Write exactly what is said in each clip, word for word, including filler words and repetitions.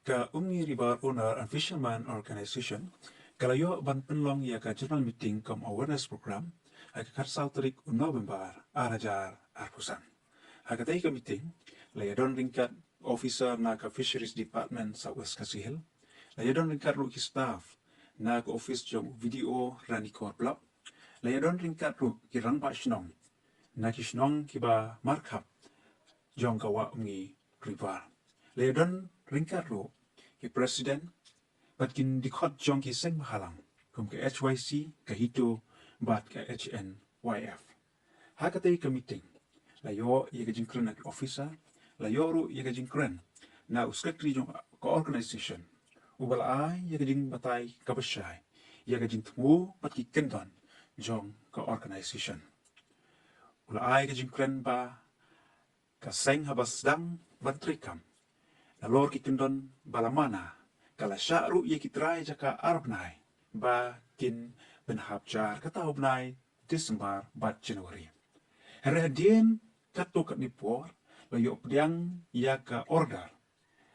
Ka Umngi River Owner and Fisherman Organization ka la ïoh ban pynlong ïa ka general meeting cum awareness program ha ka khatsaw tarik u November ar hajar arphew san. Ha katei ka meeting la ïadon ryngkat officer na ka Fisheries Department South West Khasi Hills, la ïadon ryngkat ruh ki staff na ka office jong VDO Ranikor Block, la ïadon ryngkat ruh ki rangbah shnong na ki shnong kiba markhap jong ka Wah Umngi River. La ïadon ryngkat ruh ki president bad ki dkhot jong ki seng bhalang kum ka HYC, ka HITO bad ka HNYF. Ha katei ka meeting la ïoh ïa ka jingkren na ki officer, la ïoh ruh ïa ka jingkren na u secretary jong ka organization, uba la ai ïa ka jingbatai kaba shai ïa ka jingthmu bad ki kyndon jong ka organization. U la ai ka jingkren ba ka seng haba sdang ban treikam, nalor ki kyndon ba la mana, ka la shah ruh ïa ki trai jaka ar bnai ba kin pynhap jar, kata u bnai December bad January. Hynrei hadien katto katne por la ïoh pdiang ïa ka order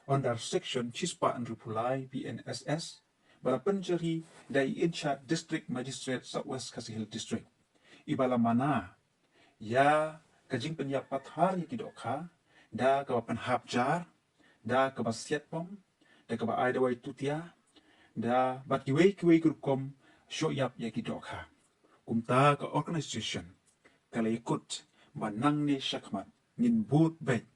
under section shispah hynriewphew lai B N S S ba la pynjari da i in charge District Magistrate South West Khasi Hills District, iba la mana ïa ka jingpynïap pathar ïa ki dohkha da kaba pynhap jar, da kaba siat bom, da kaba ai dawai tutia, da bad kiwei kiwei ki rukom shoh ïap ïa ki dohkha. Kumta ka organization ka la ïakut ba nangne shakhmat ngin bud beit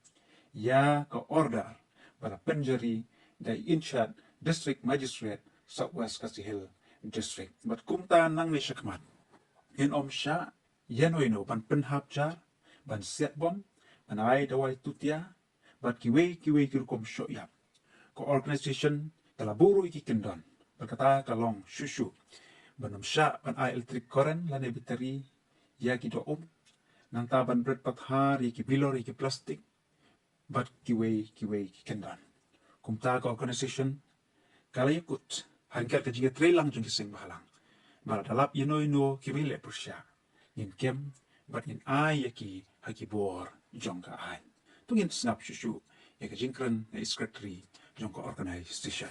ïa ka order ba la pynjari da i in charge District Magistrate South West Khasi Hills District. Bad kumta nangne shakhmat ngin ym shah ïano ïano ban pynhap jar, ban siat bom, ban ai dawai tutia bad kiwei kiwei ki rukom shoh ïap. Ka organization ka la buh ruh ïa ki kyndon, bad kata ka long shuh shuh ban ym shah ban ai electric current lane battery ïa ki doh um, nangta ban bret pathar ïa ki bilor, ïa ki plastik bad kiwei kiwei ki kyndon. Kumta ka organization ka la ïakut ha ryngkat ka jingïatreilang jong ki seng bhalang ba lada lap ïano ïano kiba ïaleh pyrshah, ngin kem bad ngin ai ïa ki ha ki bor jong ka aiñ. To ngin sngap shuh shuh ïa ka jingkren na i secretary jong ka organization.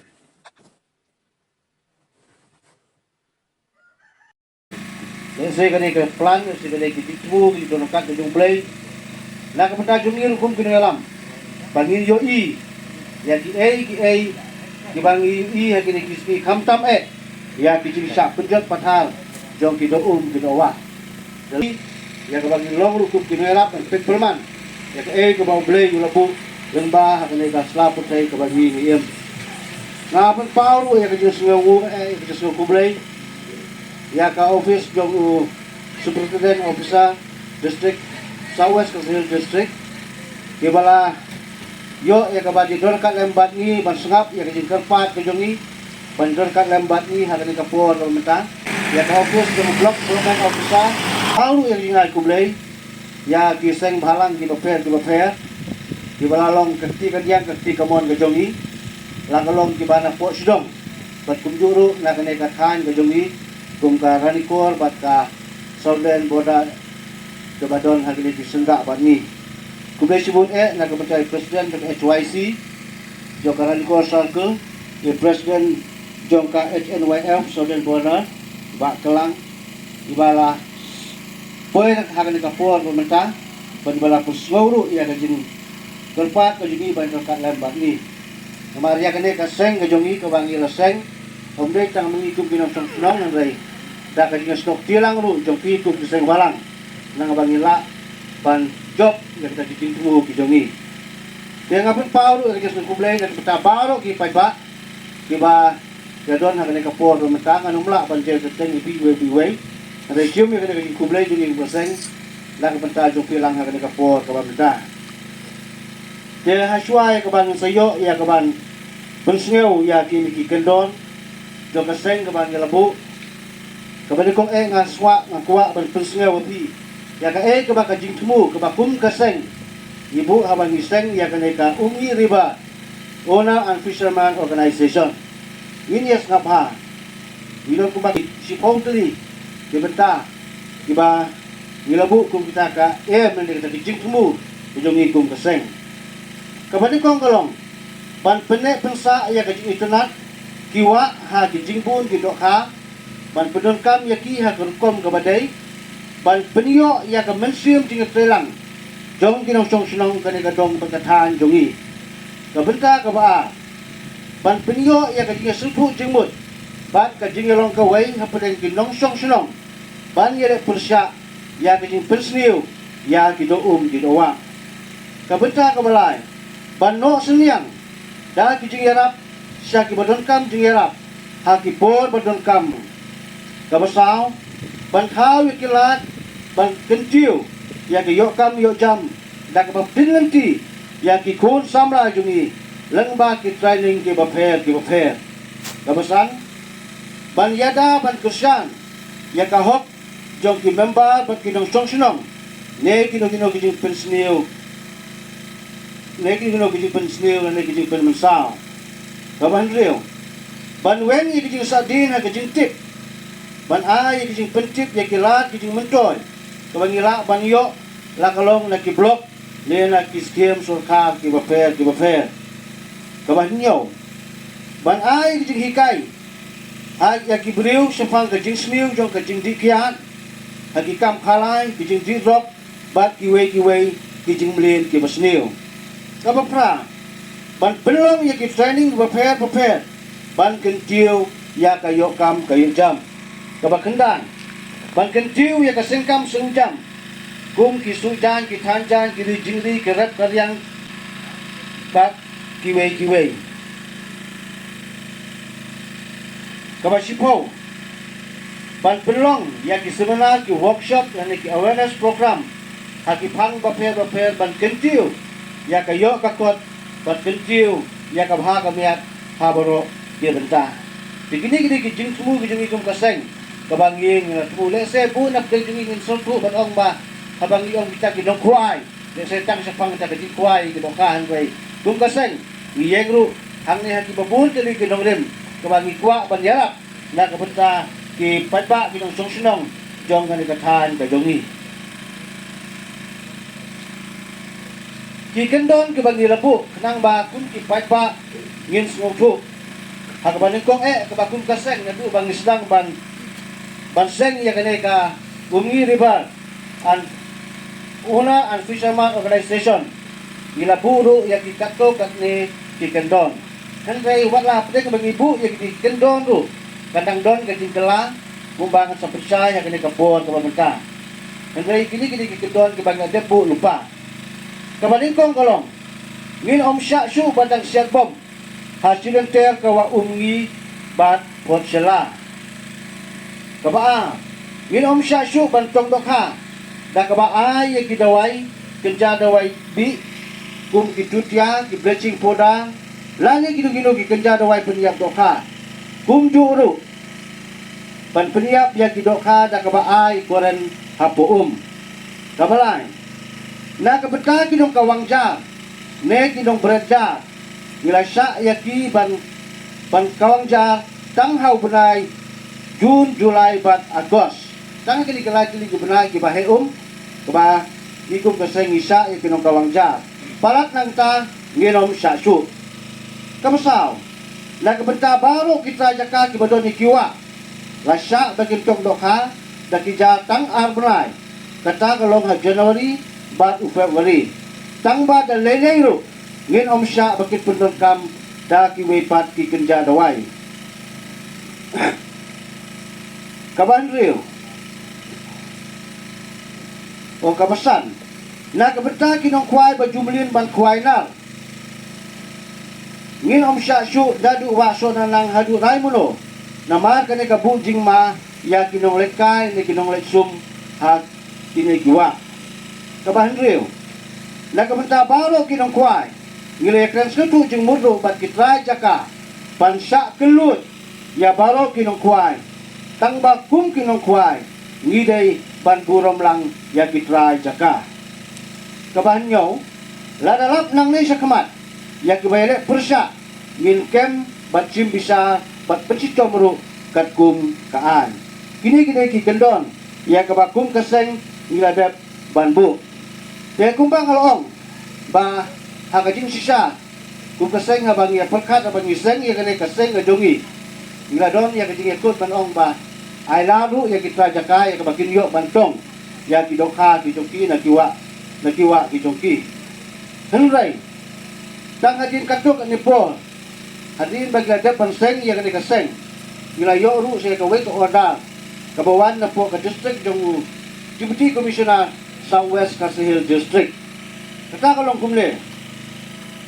Lehse kane ka plan, lehse kane ka jingthmu, ka jingdonkam ka jong U Blei, na ka bynta jong ngi ruh kum ki nongïalam, ba ngin ïohi ïa kiei kiei kiba ngi ïohi ha kine ki sngi, khamtam eh ïa ki jingshah pynjot pathar jong ki doh um, ki doh wah. Ïa kaba ngi long ruh kum ki nongïalam ban peit pyrman ïa kaei kaba U Blei u la buh lyngba ha kane ka sla pyrthei kaba ngi ngi im. Nga pynpaw ruh ïa ka jingsngew, eh, ïa ka jingsngew khublei ïa ka office jong u Superintendent Officer District, South West Khasi Hills District, kiba la ïoh ïa kaba jingdonkam lem bad ngi ban sngap ïa ka jingkyrpad ka jong ngi, ban donkam lem bad ngi ha kane ka por kaba mynta. Ïa ka office jong u Block Development Officer, pynpaw ruh ïa ka jingai khublei ïa ki seng bhalang kiba pher kiba pher, kiba la long ka kti ka diang ka kti ka mon ka jong ngi, la ka long kiba na poh shidong bad kumjuh ruh na kane ka thaiñ ka jong ngi, kum ka Ranikor bad ka Southern Border, kaba don ha kine ki seng bad ngi. Khublei shibun eh na ka bynta i President jong ka H Y C jong ka Ranikor Circle, i President jong ka H N Y F Southern Border, Bah Klang, iba la poi ha kane ka por ba mynta, ban ba la pynsngew ruh ïa ka jingkyrpad ka jong ngi ban donkam lem bad ngi. Namar ïa kane ka seng ka jong ngi kaba ngi la seng, ym dei tang ma ngi kum ki nongshong shnong, hynrei da ka jingïasnoh kti lang ruh jong phi kum ki seng bhalang, naba ngi lah ban jop ïa kita ki jingthmu ki jong ngi. Te nga pynpaw ruh ïa ka jingsngew khublei na ka bynta baroh ki paidbah kiba ïa don ha kane ka por ba mynta. Ngan ym lah ban jer kyrteng ïa phi uwei pa uwei, hynrei shim ïa kane ka jingkhublei jong ngi kum ka seng na ka bynta jong phi lang ha kane ka por kaba mynta. Te ha shuwa ïa kaban sa ïoh ïa kaban pynsngew ïa kine ki kyndon jong ka seng kaba ngi la buh, kaba nyngkong eh nga kwah, nga kwah ban pynsngew ïa phi ïa kaei kaba ka jingthmu kaba kum ka seng ngi buh haba ngi seng ïa kane ka Umngi River Owner and Fisherman Organization. Ngin ïa sngap bha, ngi don kumba ki shiphew tylli ki bynta kiba ngi la buh kum kita ka aim lane kita ki jingthmu ki jong ngi kum ka seng. Kaba nyngkong ka long Ban pynneh pynsah ïa ka jingitynnad ki wah ha ki jingbun ki dohkha, ban pyndonkam ïa ki ha ka rukom kaba dei, ban pynïoh ïa ka mynsiem jingïatreilang jong ki nongshong shnong kane ka dong bad ka thaiñ jong ngi. Ka bynta kaba ar, ban pynïoh ïa ka jingïasngewthuh jingmut bad ka jingïalong kawei hapdeng ki nongshong shnong, ban ïaleh pyrshah ïa ka jingpynsniew ïa ki doh um ki doh wah. Ka bynta kaba lai, ban noh synñiang da ki jingïarap sha kiba donkam jingïarap ha ki por ba donkam. Kaba saw, ban thaw ïa ki lad ban kyntiew ïa ka ïoh kam ïoh jam da kaba pynlynti ïa ki khun samla jong ngi lyngba ki training kiba pher kiba pher. Kaba san, ban ïada ban kyrshan ïa ka hok jong ki member bad ki nongshong shnong ne kino kino ki jingpynsniew, ne kino kino ki jingpynsniew ne ki jingpynmynsaw. Kaba hynriew, ban weng ïa ki jingsahdien ha ki jingtip, ban ai ïa ki jingpyntip ïa ki lad ki jingmyntoi kaba ngi lah ban ïoh la ka long na ki block ne na ki skim sorkar kiba pher kiba pher. Kaba hynñiew, ban ai ïa ki jinghikai ha ïa ki briew shaphang ka jingsniew jong ka jingdih kiad ha ki kam khalai, ki jingdih drok bad kiwei kiwei ki jingmlien kiba sniew. Kaba phra, ban pynlong ïa ki training bapher bapher ban kyntiew ïa ka ïoh kam ka ïoh jam. Kaba khyndai, ban kyntiew ïa ka seng kam seng jam kum ki suh jaiñ, ki than jaiñ, ki ri jingri, ki rep ka riang bad kiwei kiwei. Kaba shiphew, ban pynlong ïa ki seminar, ki workshop lane ki awareness program ha ki phang bapher bapher ban kyntiew ïa ka ïoh ka kot bad kyntiew ïa ka bha ka miat ha baroh ki bynta. Te kine kine ki jingthmu ki jong ngi kum ka seng kaba ngi ngi la thmu. Lehse bun na pdeng jong ngi ngin sngewthuh ban ong ba haba ngi ong kita ki nongkhwai, lehse tang shaphang kita ki jingkhwai ki dohkha, hynrei kum ka seng ngi ïeng ruh hangne ha kiba bun tylli ki nongrim kaba ngi kwah ban ïarap na ka bynta ki paidbah ki nongshong shnong jong kane ka thaiñ ka jong ngi. Ki kyndon kiba ngi la buh khnang ba kum ki paidbah ngin sngewthuh. Ha kaba nyngkong eh, kaba kum ka seng naduh ba ngi sdang ban, ban seng ïa kane ka Umngi River and Owner and Fisherman Organization, ngi la buh ruh ïa ki katto katne ki kyndon. Hynrei wat la hapdeng ba ngi buh ïa ki kyndon ruh, kan dang don ka jingkylla kumba ngan sa pynshai ha kane ka por kaba mynta. Hynrei kine kine ki kyndon kiba ngi la dep buh lypa. Kaba nyngkong ka long, ngin ym shah shuh ban dang siat bom ha shilynter ka Wah Umngi bad Port Shella. Kaba ar, ngin ym shah shuh ban tong dohkha da kaba ai ïa ki dawai kynja dawai bih kum ki tutia, ki bleaching powder lane kino kino ki kynja dawai pynïap dohkha. Kumjuh ruh ban pynïap ïa ki dohkha da kaba ai current hapoh um. Kaba lai, na ka bynta ki nongkawang jar ne ki nongbret jar, ngi la shah ïa ki ban, ban kawang jar tang ha u bnai Jun, Julai bad Agos. Tang kine ki lai tylli ki bnai kiba heh um, kaba ngi kum ka seng ngi shah ïa ki nongkawang jar. Palat nangta ngin ym shah shuh. Kaba saw, na ka bynta baroh ki trai jaka kiba don ïa ki wah, la shah ba kin tong dohkha da ki jar tang ar bnai, kata ka long ha January bad u February. Tang ba da lei lei ruh ngin ym shah ba kin pyndonkam da kiwei pat ki kynja dawai. Kaba hynriew, o kaba san, na ka bynta ki nongkhwai ba ju mlien ban khwai nar, ngin ym shah shuh da duh Wah Sohna Nang haduh Raimuna, namar kane ka buh jingma ïa ki nongleit kai ne ki nongleit sum ha kine ki wah. Kaba hynriew, na ka bynta baroh ki nongkhwai, ngi la ïakren sngewthuh jingmut ruh bad ki trai jaka ban shah kylluid ïa baroh ki nongkhwai. Tang ba kum ki nongkhwai ngi dei ban burom lang ïa ki trai jaka. Kaba hynñiew, lada lap nangne shakhmat ïa kiba ïaleh pyrshah, ngin kem bad shim bishar bad pynshitom ruh katkum ka aiñ. Kine kine ki kyndon ïa kaba kum ka seng ngi la dep ban buh. Te kumba nga la ong ba ha ka jingshisha, Kum ka seng haba ngi ïa pyrkhat, haba ngi seng ïa kane ka seng ka jong ngi, ngi la don ïa ka jingïakut ban ong ba ai lad ruh ïa ki trai jaka ïa kaba kin ïoh ban tong ïa ki dohkha ki jong ki na ki wah, na ki wah ki jong ki. Hynrei tang hadien katto katne por, hadien ba ngi la dep ban seng ïa kane ka seng, ngi la ïoh ruh sa ïa kawei ka order kaba wan napoh ka district jong u Deputy Commissioner South West Khasi Hills District. Kata ka long kumne.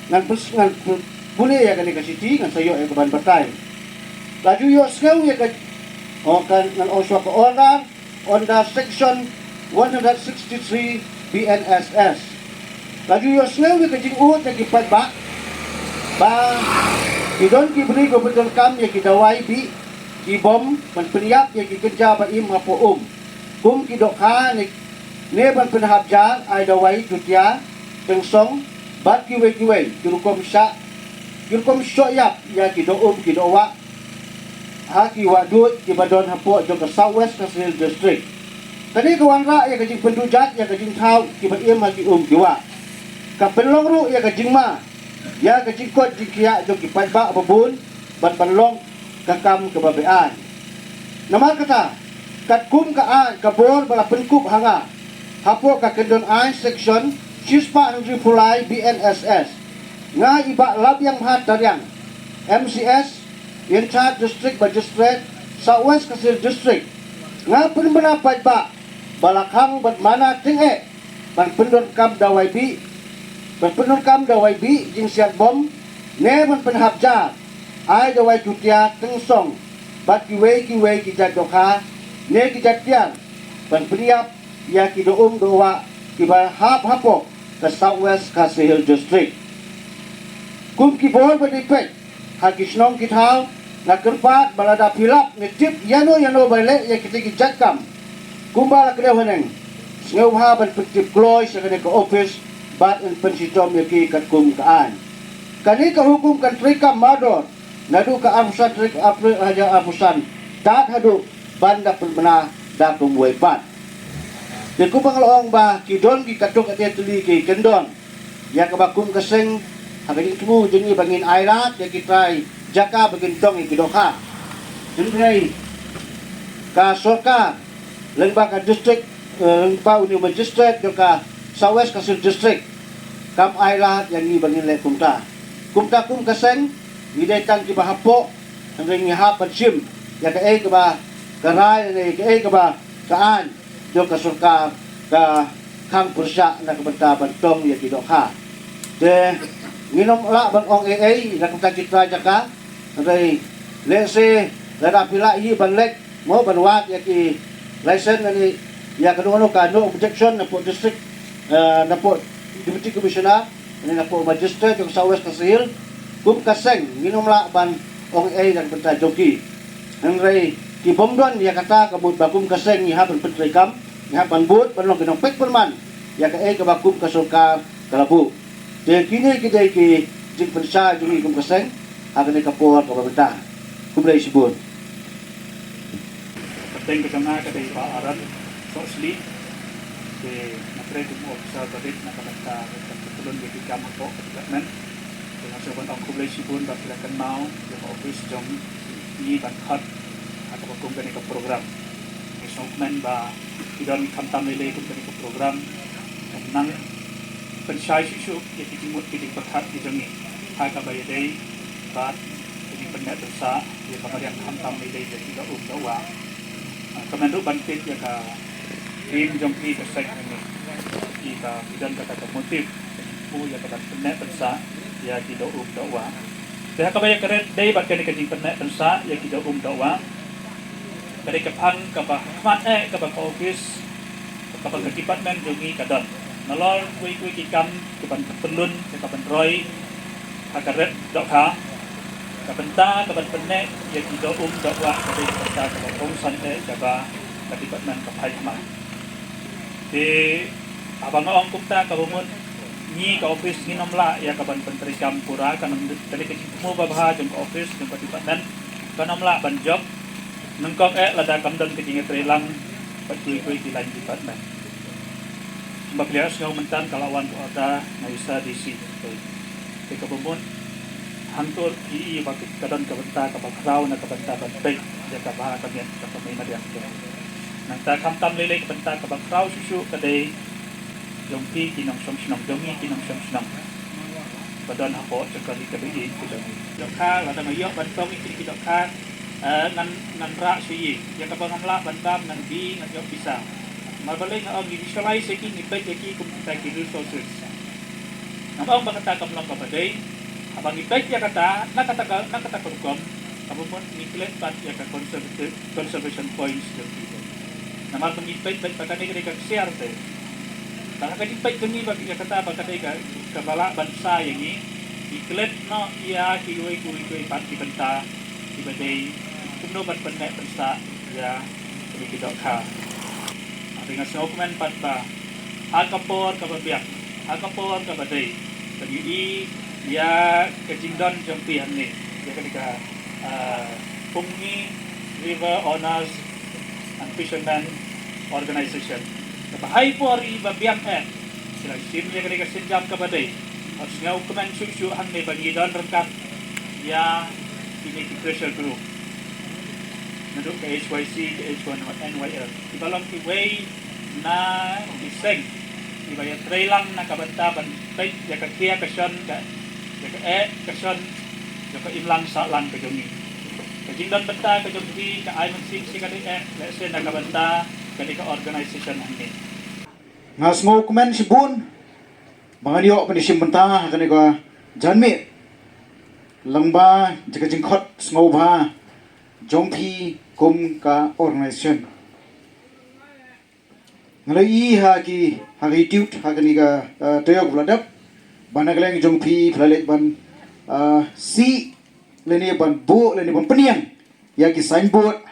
Ngan pys-, ngan py-, pule ïa kane ka shithi, ngan sa ïoh ïa ka ban batai. La ju ïohsngew ïa ka, oh, kan, ngan ong shuwa, ka order under section one hundred sixty-three B N S S. La ju ïohsngew ïa ka jingud ïa ki paidbah ba ki don ki briew kiba pyndonkam ïa ki dawai bih, ki bom, ban pynïap ïa ki kynja ba im hapoh um, kum ki dohkha ne, ne ban pynhap jar ai dawai tutia, tyngsong bad kiwei kiwei ki rukom shah, ki rukom shoh ïap ïa ki doh um ki doh wah ha ki wah duid kiba don hapoh jong ka South West Khasi Hills District. Kane ka wanrah ïa ka jingpyndujat ïa ka jingthaw kiba im ha ki um ki wah. Ka pynlong ruh ïa ka jingma ïa ka jingkoit jingkhiah jong ki paidbah ba bun bad ban long ka kam kaba beaiñ. Namar kata, katkum ka aiñ ka bor ba la pynkup ha nga hapoh ka kyndon aiñ section shispah hynriewphew lai B N S S, nga i Bah Labiang Bha Tariang, M C S, in charge District Magistrate, South West Khasi Hills District, nga pynbna paidbah ba la khang bad mana tyngeh ban pyndonkam dawai bih, ban pyndonkam dawai bih jingsiat bom, ne ban pynhap jar ai dawai tutia, tyngsong bad kiwei kiwei ki jait dohkha ne ki jait tiar ban pynïap ïa ki doh um doh wah kiba hap hapoh ka South West Khasi Hills District. Kum ki bor ba dei peit ha ki shnong ki thaw, nga kyrpad ba lada phi lap ne tip ïano ïano ba leh ïa kita ki jait kam kumba la kdew haneng, sngewbha ban pyntip kloi sha kane ka office bad yn pynshitom ïa ki katkum ka aiñ. Kane ka hukum kan treikam mardor naduh ka arphew san tarik April arhajar arphew san, tad haduh ban da pynbna da kumwei pat. Te kumba nga la ong ba ki don ki katto katne tylli ki kyndon ïa kaba kum ka seng, ha ka jingthmu jong ngi ba ngin ai lad ïa ki trai jaka ba kin tong ïa ki dohkha. Hynrei ka sorkar lyngba ka district, eh, lyngba une u magistrate jong ka South West Khasi Hills District kam ai lad ïa ngi ba ngin leh kumta. Kumta kum ka seng ngi dei tang kiba hapoh, hynrei ngi hap ban shim ïa kaei kaba ka rai ne kaei kaba ka aiñ jong ka sorkar ka khang pyrshah na ka bynta ban tong ïa ki dohkha. Te ngin ym lah ban ong ei ei na ka bynta ki trai jaka, hynrei lehse lada phi lah hi ban leit mo ban wad ïa ki license ne ïa kano kano ka no objection napoh district, eh, napoh Deputy Commissioner ne napoh magistrate jong South West Khasi Hills, kum ka seng ngin ym lah ban ong ei na ka bynta jong ki. Hynrei ki bym don ïa kata ka mut ba kum ka seng ngi hap ban pyntreikam, ngi hap ban bud ban long ki nongpeit pyrman ïa kaei kaba kum ka sorkar ka la buh. Te kine ki dei ki jingpynshai jong ngi kum ka seng ha kane ka por kaba mynta. Khublei shibun. Kyrteng ka jong nga ka dei Bah Aaron Sohsli. Te nga trei kum u officer ba rit na ka bynta ka pynlong ïa ki kam hapoh ka department. Te nga sngewbha ban ong khublei shibun ba phi la kynmaw ïa ka office jong ngi ban khot ha kaba kum kane ka program. Ngi sngewkmen ba ki don khamtam lei lei kum kane ka program. Nang pynshai shuh shuh ïa ki jingmut ki jingpyrkhat ki jong ngi ha kaba ïadei bad ka jingpynneh pynsah ïa ka mariang khamtam lei lei ïa ki doh um doh wah. Ah, kmen ruh ban tip ïa ka team jong phi ka seng hangne. Ki ka phi don kata ka motive, ka jingthmu ïa ka ban pynneh pynsah ïa ki doh um doh wah. Te ha kaba ïakren dei bad kane ka jingpynneh pynsah ïa ki doh um doh wah, ka dei ka phang kaba khmat eh kaba ka office, kaba ka department jong ngi ka don. Nalor kiwei kiwei ki kam ki ban pynlong, ki ban roi ha ka rit dohkha, ka bynta ka ban pynneh ïa ki doh um doh wah ka dei ka bynta kaba kongsan eh kaba ka department ka phai khmat. Te haba nga ong kumta kaba mut ngi ka office ngin ym lah ïa ka ban pyntreikam pura, ka dei ka jingthmu babha jong ka office jong ka department, kan ym lah ban jop nyngkong eh lada kam don ka jingïatreilang bad kiwei kiwei ki line department. Kumba phi la ïohsngew mynta ka la wan ka order na u S D C. Te kaba mut Hangto i ba ka don ka bynta kaba khraw na ka bynta ban peit ïa ka bha ka miat ka mei mariang jong. Nangta khamtam lei lei ka bynta kaba khraw shuh shuh ka dei jong phi ki nongshong shnong, jong ngi ki nongshong shnong ba don hapoh jong ka ri kaba ïeit ka jong ngi. Dohkha lada nga ïoh ban tong ïa kine ki dohkha, eh, ngan, ngan rah sha ïing. Ïa kaba ngam lah ban bam ngan die, ngan ïoh pisa. Namar balei nga ong ngi visualize ïa ki, ngi peit ïa ki kum kita ki resources. Ngam ong ba kata kam long kaba dei. Haba ngi peit ïa kata, na kata ka, na kata ka rukom, kaba mut ngi klet pat ïa ka conservative, conservation points jong ki. Namar ba ngi peit, peit ba kane ka dei ka ksiar te. Ba ka jingpeit jong ngi ba ïa kata ba ka dei ka, kaba lah ban sa ïa ngi. Ngi klet noh ïa kiwei kiwei kiwei pat ki bynta kiba dei kumno ban pynneh pynsah ïa kine ki dohkha. Hynrei nga sngewkmen pat ba ha ka por kaba biang, ha ka por kaba dei, ban ïohi ïa ka jingdon jong phi hangne, ïa kane ka, ah, Umngi River Owners and Fishermen Organization. Kaba ha i por iba biang eh ki la shim ïa kane ka sienjam kaba dei. Nga sngewkmen shuh shuh hangne ba ngi don ryngkat ïa kine ki pressure group. Naduh ka H Y C, ka H Y N Y L. Kiba long kiwei na ki seng kiba ïatreilang na ka bynta ban peit ïa ka khia ka shon ka, ïa ka eh ka shon, ïa ka imlang sahlang ka jong ngi. Ka jingdon bynta ka jong phi ka ai mynsiem shisha ka dei eh, lehse na ka bynta kane ka organization hangne. Nga sngewkmen shibun ba ngan ïoh ban ïashim bynta ha kane ka janmiet lyngba jong ka jingkhot sngewbha jong phi kum ka organization. Nga la ïohi ha ki, ha ki tut ha kane ka, eh, taïew kaba la dep ba na ka liang jong phi phi la leit ban, eh, sih lane ban buh lane ban pynïeng ïa ki signboard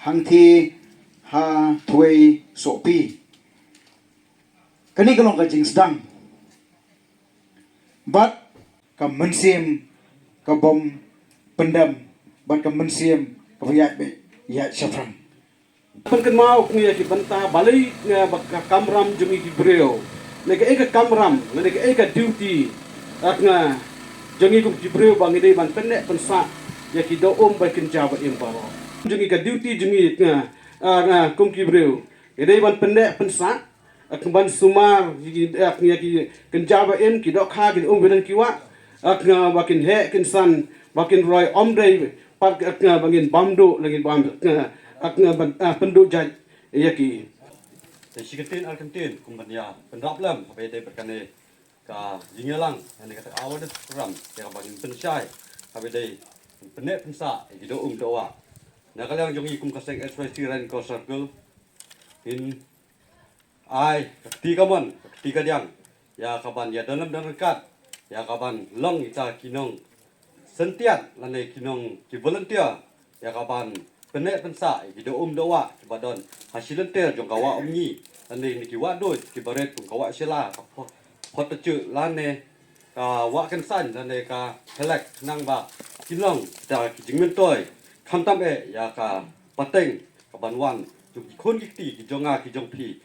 hangtei ha Thwei Sohphi. Kane ka long ka jingsdang bad ka mynsiem ka bym pyndem bad ka mynsiem kaba ïaid beit ïaid shaphrang. Pynkynmaw ïa ki bynta balei nga ba ka kamram jong ngi ki briew, ne kaei ka kamram, ne kaei ka duty, ak nga jong ngi kum ki briew ba ngi dei ban pynneh pynsah ïa ki doh um bad kynja ba im baroh. Jong ngi ka duty jong ngi nga, ah, nga kum ki briew ngi dei ban pynneh pynsah, ak ban sumar ïa ki, ak ïa ki kynja ba im, ki dohkha, ki doh um ba don ki wah, ak nga ba kin heh kin san, ba kin roi, ym dei pat ak nga ba ngin bam duh, la ngin bam, ak nga, ak nga ban, ah, pynduh jait ïa ki. Te shi kyntien ar kyntien kum ban ïa pynrap lem haba ïadei bad kane ka jingïalang, kane kata ka awareness program, ïa kaba ngin pynshai haba ïadei pynneh pynsah ïa ki doh um doh wah. Na ka liang jong ngi kum ka seng H Y C Raincore Circle, ngin ai ka kti kamon, ka kti kadiang ïa kaban ïa don lem don ryngkat, ïa kaban long kita ki nongsyntiat lane ki nong, ki volunteer, ïa kaban pynneh pynsah ïa ki doh um doh wah kiba don ha shi lynter jong ka Wah Umngi lane ki wah Duit kiba rit kum ka Wah Shella, ka Pho-, Photochuk lane ka Wah Kynsan lane ka Phelek, khnang ba kin long kita ki jingmyntoi khamtam eh ïa ka pateng kaban wan jong ki khun ki kti ki jong nga ki jong phi